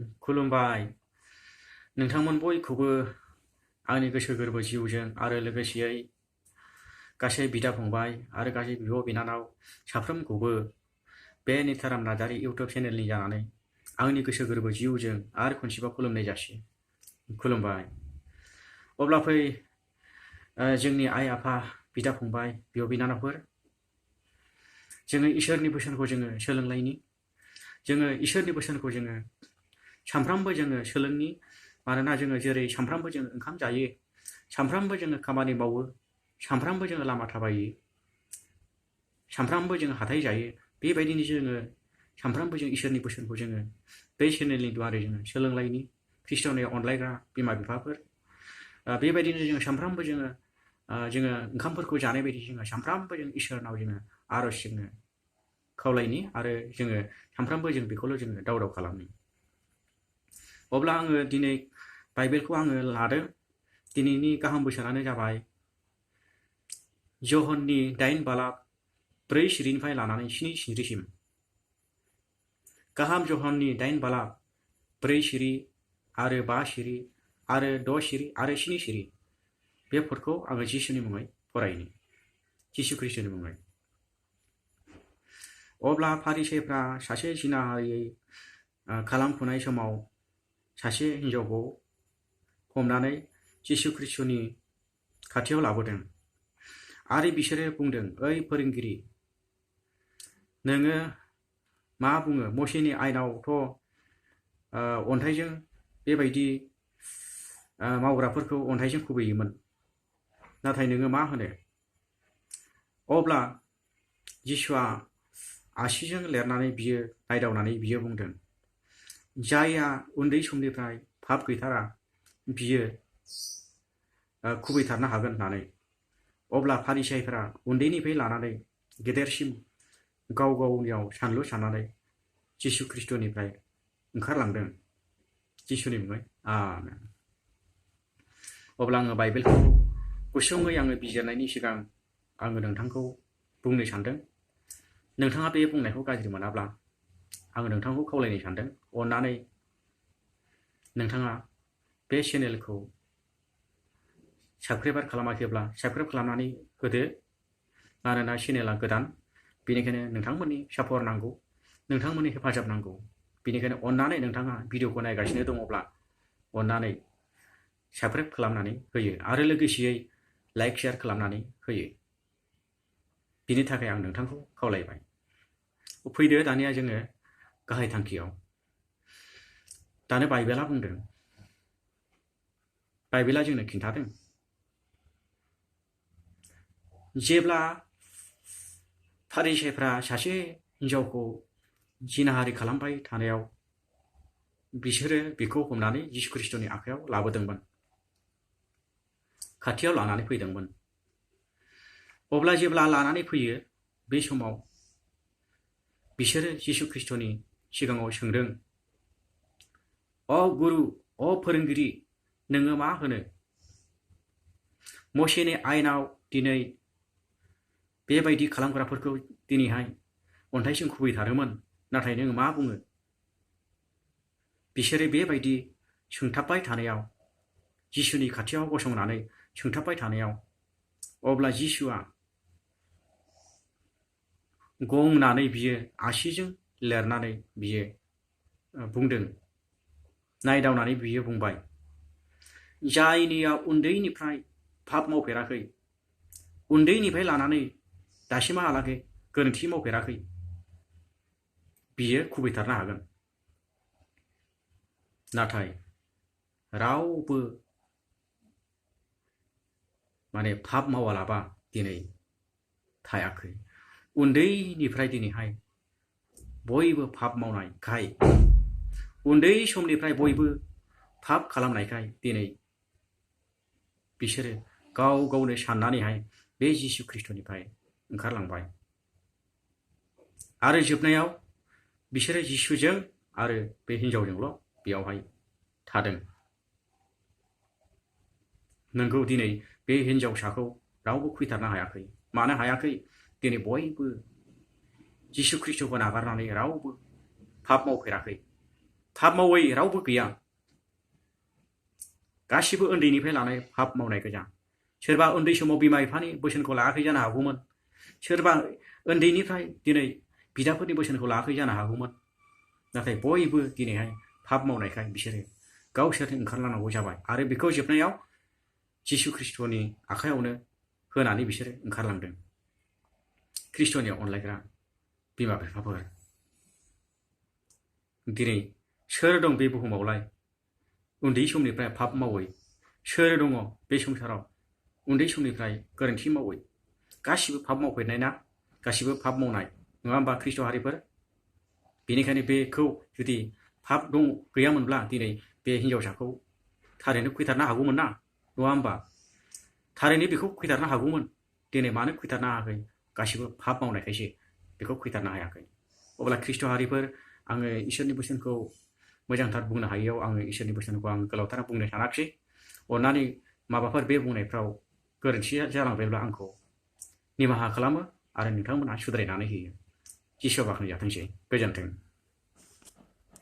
खुलुमबाय नोंथांमोन बयखौबो आंनि गोसो गोरबो जिउजों आरो लोगोसेयै गासै बिदा फंबाय आरो गासै बिब' बिनानाव साफ्रोमखौबो बे निताराम नार्जारी इउटुब चेनेलनि जानानै आंनि गोसो गोरबो जिउजों आरो खनसेबाव खुलुमनाय जासियो। खुलुमबाय। अब्ला फै जोंनि आइ आफा बिदा फंबाय बिब' बिनानावफोर जोङो इसोरनि बोसोनखौ जोङो सोलोंलायनि जोङो इसोरनि बोसोनखौ जोङो सानफ्रामबो जोङो सोलोंनि मानोना जोङो जेरै सानफ्रामबो जोङो ओंखाम जायो सानफ्रामबो जोङो खामानि मावो सानफ्रामबो जोङो लामा थाबायो सानफ्रामबो जोङो हाथाय जायो बेबायदिनो जोङो सानफ्रामबो जों इसोरनि बोसोनखौ जोङो बे चेनेलनि दुवारै जोङो सोलोंलायनि ख्रिस्ट'नि अनलायग्रा बिमा बिफाफोर बेबायदिनो जोङो सानफ्रामबो जोङो ओंखामफोरखौ जानाय बायदि जोङो सानफ्रामबो जों इसोरनाव जोङो आर'ज जोङो खावलायनि आरो जोङो सानफ्रामबो जों बेखौल' जोङो दाव दाव खालामनि। अब्ला आङो दिनै बाइबेलखौ आङो लादों। दिनैनि गाहाम बोसोनानो जाबाय ज'हननि 8 बालाब 4 सिरिनिफ्राय लानानै 7 सिरिसिम। गाहाम ज'हननि 8 बालाब 4 सिरि आरो 5 सिरि आरो 6 सिरि आरो 7 सिरि बे फटखौ आङो जिसुनि मुङै फरायनि जिसु ख्रिस्ट'नि मुङै। अब्ला फारिसाइफ्रा सासे जिनाहारियै खालामफुनाय समाव सासे हिन्जावखौ हमनानै जिसु ख्रिस्ट'नि खाथियाव लाबोदों आरो बिसोरो बुंदों, ओइ फोरोंगिरि, नोङो मा बुङो? मसेनि आयेनावथ' अन्थाइजों बेबायदि मावग्राफोरखौ अन्थाइजों खुबैयोमोन, नाथाय नोङो मा होनो? अब्ला जिसुआ आसिजों लिरनानै बियो नायदावनानै बियो बुंदों, जायहा उन्दै समनिफ्राय पाप गैथारा बियो खुबैथारनो हागोन होननानै। अब्ला फारिसाइफोरा उन्दैनिफ्राय लानानै गेदेरसिम गाव गावनियाव सानलु साननानै जिसु ख्रिस्ट'निफ्राय ओंखारलांदों जिसुनि मुङै आमेन। अब्ला आङो बाइबेलखौ गुसुङै आङो बिजिरनायनि सिगां आङो नोंथांखौ बुंनो सानदों। नोंथाङा बे बुंनायखौ गाज्रि मोनाब्ला आङो नोंथांखौ खावलायनो सानदों, अन्नानै नोंथाङा बे चेनेलखौ साबस्क्राइब खालामाखैब्ला साबस्क्राइब खालामनानै होदो, मानोना चेनेला गोदान। बेनिखायनो नोंथांमोननि सापर्ट नांगौ, नोंथांमोननि हेफाजाब नांगौ। बेनिखायनो अन्नानै नोंथाङा भिडिअखौ नायगासिनो दङब्ला अन्नानै साबस्क्राइब खालामनानै होयो आरो लोगोसेयै लाइक शेयार खालामनानै होयो। बिनि थाखाय आं नोंथांखौ खावलायबाय। फैदो दानिया जोङो गाहाय थांखियाव। दानो बाइबेला बुंदों, बाइबेला जोंनो खिन्थादों, जेब्ला फारिसाइफ्रा सासे हिन्जावखौ जिनाहारि खालामबाय थानायाव बिसोरो बेखौ हमनानै जिसु ख्रिस्ट'नि आखायाव लाबोदोंमोन, खाथियाव लानानै फैदोंमोन। अब्ला जेब्ला लानानै फैयो बे समाव बिसोरो जिसु ख्रिस्ट'नि सिगाङाव सोंदों, अ गुरु, अ फोरोंगिरि, नोङो मा होनो? मसेनि आयेनाव दिनै बेबायदि खालामग्राफोरखौ दिनैहाय अन्थाइजों खुबैथारोमोन, नाथाय नोङो मा बुङो? बिसोरो बेबायदि सोंथाबबाय थानायाव, जिसुनि खाथियाव गसंनानै सोंथाबबाय थानायाव, अब्ला जिसुआ गंनानै बियो आसिजों लिरनानै बियो बुंदों, नायदावनानै बियो बुंबाय, जायनिया उन्दैनिफ्राय पाप मावफेराखै, उन्दैनिफ्राय लानानै दासिमहालागै गोरोन्थि मावफेराखै, बियो खुबैथारनो हागोन। नाथाय रावबो पाप मावालाबा दिनै थायाखै। उन्दैनिफ्राय दिनैहाय बयबो पाप मावनायखाय, उन्दै समनिफ्राय बयबो पाप खालामनायखाय दिनै बिसोरो गाव गावनो साननानैहाय बे जिसु ख्रिस्ट'निफ्राय ओंखारलांबाय आरो जोबनायाव बिसोरो जिसुजों आरो बे हिन्जावजोंल' बेयावहाय थादों। नोंगौ, दिनै बे हिन्जावसाखौ रावबो खुबैथारनो हायाखै। मानो हायाखै? दिनै बयबो जिसु ख्रिस्ट'खौ नागारनानै रावबो पाप मावफेराखै, फाब मावै रावबो गैया गासिबो उन्दैनिफ्राय लानाय फाब मावनाय गोजा सोरबा उन्दै समाव बिमा बिफानि बोसोनखौ लायाखै जानो हागौमोन सोरबा उन्दैनिफ्राय दिनै बिदाफोरनि बोसोनखौ लायाखै जानो हागौमोन नाथाय बयबो दिनैहाय फाब मावनायखाय बिसोरो गावसोरनो ओंखारलांनांगौ जाबाय आरो बेखौ जोबनायाव जिसु ख्रिस्ट'नि आखायावनो होनानै बिसोरो ओंखारलांदों ख्रिस्ट'नि अनलायग्रा बिमा बिफाफोर दिनै सोर दं बे बुहुमावलाय उन्दै समनिफ्राय फाब मावै सोर दङ बे संसाराव उन्दै समनिफ्राय गोरोन्थि मावै गासिबो फाब मावफेरनाय ना गासिबो फाब मावनाय नङा होमबा ख्रिस्ट' हारिफोर बेनिखायनो बेखौ जुदि फाब दं गैयामोनब्ला दिनै बे हिन्जावसाखौ थारैनो खैथारनो हागौमोन ना नङा होमबा थारैनो बेखौ खैथारनो हागौमोन दिनै मानो खैथारनो हायाखै गासिबो फाब मावनायखायसो बेखौ खैथारनो हायाखै अब्ला ख्रिस्ट' हारिफोर आङो इसोरनि बोसोनखौ मोजांथार बुंनो हायैयाव आङो इसोरनि बोसोनखौ आं गोलावथार बुंनो सानाखिसै अन्नानै माबाफोर बे बुंनायफ्राव गोरोन्थि जालांबायब्ला आंखौ निमाहा खालामो आरो नोंथांमोनहा सुद्रायनानै होयो जिसुआ बाख्नायजाथोंसै गोजोन्थों